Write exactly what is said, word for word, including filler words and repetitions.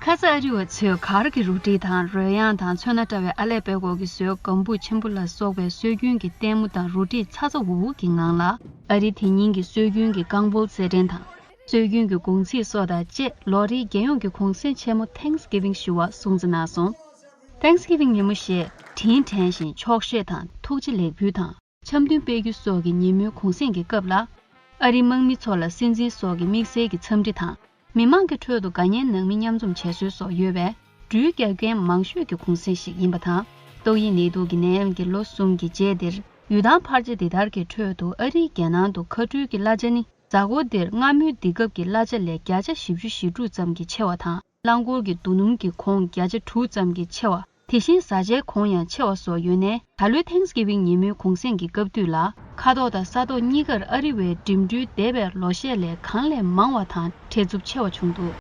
ཁ་ས་ཨ་རི་བ་ཚོས་གར་གྱི་རུ་སྒྲིག་དང་རོལ་དབྱངས་དང་ཚོན་སྣ་བཀྲ་བའི་ཨ་ལས་པད་ཀོག་གིས་བཟོས་སྒམ་ཕུག་ཆེན་པོ་ལ་སོགས་པའི་སྲོལ་རྒྱུན་གྱི་ལྟད་མོ་དང་རུ་སྒྲིག་ཚ་ཚ་འུར་འུར་གྱི་ངང་ལ་ཨ་རི་དེ་ཉིད་ཀྱི་སྲོལ་རྒྱུན་གྱི་རྐང་སྤོལ་རྩེད་འགྲན་དང་། སྲོལ་རྒྱུན་གྱི་གུང་ཚིགས་སོགས་དང་བཅས་ལོ་རེའི་རྒྱལ་ཡོངས་ཀྱི་གུང་སེང་ཆེན་མོ་Thanksgiving ཞུ་བ་སྲུང་བརྩི་གནང་སོང་། Thanksgiving ཉིན་མོ་ཞེས་དྲིན་དྲན་ཞིང་ཆོག་ཤེས་དང་ཐུགས་རྗེ་ལེགས་འབུལ་དང་། འཆམ་མཐུན་སྤེལ་རྒྱུ་སོགས་ཀྱི་ཉིན་མོའི་གུང་སེང་གི་སྐབས་ལ། ཨ་རིའི་དམག་མི་ཚོ་ལ་སྲིད་འཛིན་སོགས་ཀྱི་དམིགས་བསལ་གྱི་འཚམས་འདྲི་དང་། མི་མང་གི་ཁྲོད་དུ་དགའ་ཉེ་ནང་མི་མཉམ་འཛོམས་བྱེད་སྲོལ་སོགས་ཡོད་པས། འགྲུལ་རྒྱག་མཁན་མང་ཤོས་ཀྱི་གུང་སེང་ཞིག་ཡིན་པ་དང་། ཏོག་དབྱིབས་ནད་དུག་གི་ནད་ཡམས་ཀྱི་ལོ་གསུམ་གྱི་རྗེས་འདིར། ཡུལ་ཐང་ཕལ་ཆེར་འདི་ལྟར་གྱི་ཁྲོད་དུ་ཨ་རིའི་རྒྱལ་ནང་དུ་མཁའ་འགྲུལ་གྱི་གླ་ཆ་ནི། གཟའ་འཁོར་འདིར་སྔ་མོའི་འདི་སྐབས་ཀྱི་གླ་ཆ་ལས་བརྒྱ་ཆ་བཞི་བཅུ་ཞེ་དྲུག་ཙམ་གྱིས་ཆེ་བ་དང་། རླངས་འཁོར་གྱི་རྡོ་སྣུམ་གྱི་གོང་བརྒྱ་ཆ་དྲུག་ཙམ་གྱིས་ཆེ་བ། དེ་བཞིན་བཟའ་བཅའི་གོང་ཡང་ཆེ་བ་སོགས་ཡོད་ནས། ད་ལོའི་Thanksgiving ཉིན་མོའི་གུང་སེང་གི་སྐབས་དུས་ལ། མཁའ་ཐོག་དང་ས་ཐོག་གཉིས་ཀར་ཨ་རི་བའི་འགྲིམ་འགྲུལ་འདས་པའི་ལོ་ཤས་ལས་གང་ལས་མང་བ་དང་བྲེལ་འཚུབ་ཆེ་བ་བྱུང་འདུག།